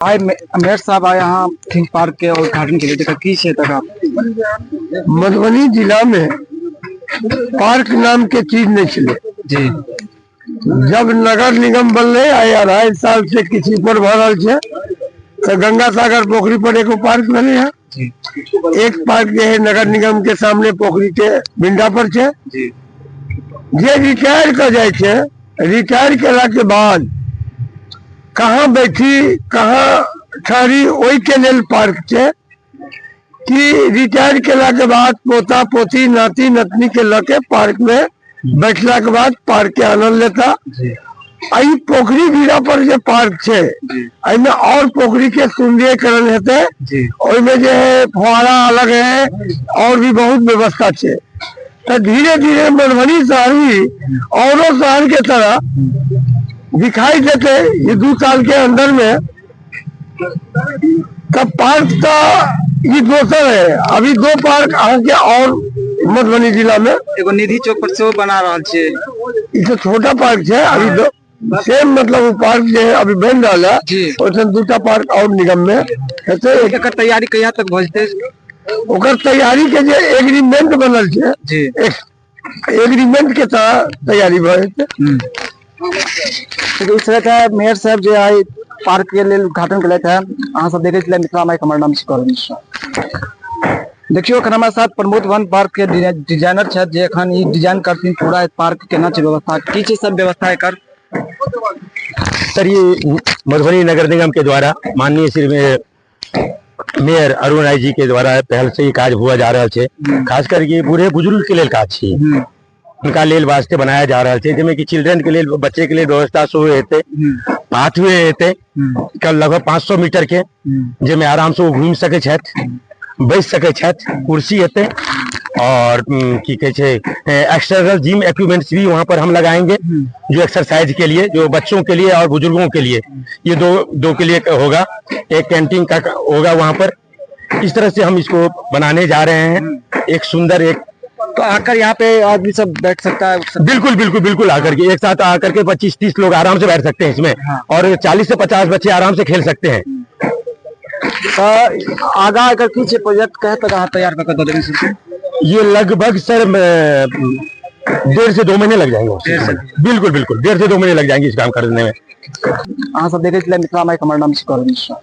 आइ mayor साहब आइ अहाँ theme park के उद्घाटन केलियै, तऽ की छै तकर? मधुबनी जिला में पार्क नाम के चीज नहीं छलै। जब नगर निगम बनले, आइ 2.5 साल से किसी पर भऽ रहल छै, तऽ गंगा सागर पोखरी पर एगो पार्क भेलै है। एक पार्क जे है नगर निगम के सामने पोखरी के बिंडा पर छै। जे रिटायर कऽ जाइ छै, रिटायर केला के बाद कहाँ बैठी, कहाँ ठहरी, ओहि के लेल पार्क छै कि रिटायर केला के बाद पोता पोती नाती नतनी के लऽ के पार्क में बैठला के बाद पार्क के आनंद लेता। एहि पोखरी भीड़ा पर जे पार्क छै, एहिमे और पोखरी के सौंदर्यीकरण हेतै। ओहिमे जे है फुहारा अलग है और भी बहुत व्यवस्था छै। तऽ धीरे धीरे मधुबनी शहर भी औरो शहर के तरह दिखाई देते ये 2 साल के अंदर में। तब पार्क तो ये दोसर है, अभी 2 पार्क अहाँ और मधुबनी जिला में। एगो निधि चौक पर सेहो बना रहल छियै। ई तो छोटा पार्क है अभी, दो सेम मतलब वो पार्क जे है अभी बन रहा है। ओहिठाम 2टा पार्क और निगम में हेतै। एकर तैयारी कहिया तक भऽ जेतै? ओकर तैयारी के जे एग्रीमेंट बनल छै, एग्रीमेंट के तहत तैयारी भऽ जेतै। देखियौ, इस तरह के मेयर साहब जे आइ पार्क के लेल उद्घाटन केलथि है। अहाँ सब देखे छलियै मिथिला माइक, हमर नाम छी करण मिश्रा। देखियौ, एखन हमरा साथ प्रमोद वन पार्क के डिजाइनर छथि, जे एखन ई डिजाइन करथिन पूरा पार्क केना छै, व्यवस्था की छै, सब व्यवस्था एकर। सर, ये मधुबनी नगर निगम के द्वारा माननीय श्री मेयर अरुण राय जी के द्वारा पहल से ही काज हुआ जा रहा है। खास करके बूढ़े बुजुर्ग के लेल काज छी, उनका लेल वास्ते बनाया जा रहा है, जिसमें कि चिल्ड्रन के लेल, बच्चे के लिए व्यवस्था सेहो हेतै, पाथवे हेतै कल लगभग 500 मीटर के, जिसमें आराम से वो घूमि सकै छथि, बैस सकै छथि, कुर्सी हेतै और की कहै छै, एक्सटर्नल जिम इक्विपमेंट्स भी वहाँ पर हम लगाएंगे, जो एक्सरसाइज के लिए, जो बच्चों के लिए और बुजुर्गों के लिए, ये दो के लिए होगा। एक कैंटीन का होगा वहाँ पर। इस तरह से हम इसको बनाने जा रहे हैं, एक सुंदर एक तो आकर यहाँ पे आदमी सब बैठ सकता है? बिल्कुल बिल्कुल बिल्कुल, आकर के एक साथ आकर के 25-30 लोग आराम से बैठ सकते हैं इसमें। और 40 से 50 बच्चे आराम से खेल सकते हैं। तो आगा अगर की छै प्रोजेक्ट कहे तक अहाँ तैयार कऽ के दऽ देबै सर? ये लगभग सर 1.5 से 2 महीने लग जाएंगे। बिल्कुल बिल्कुल, 1.5 से 2 महीने लग जाएंगे इस काम करने में। अहाँ सब देखे छलियै मिथिला माइक, हमर नाम छी करण मिश्रा।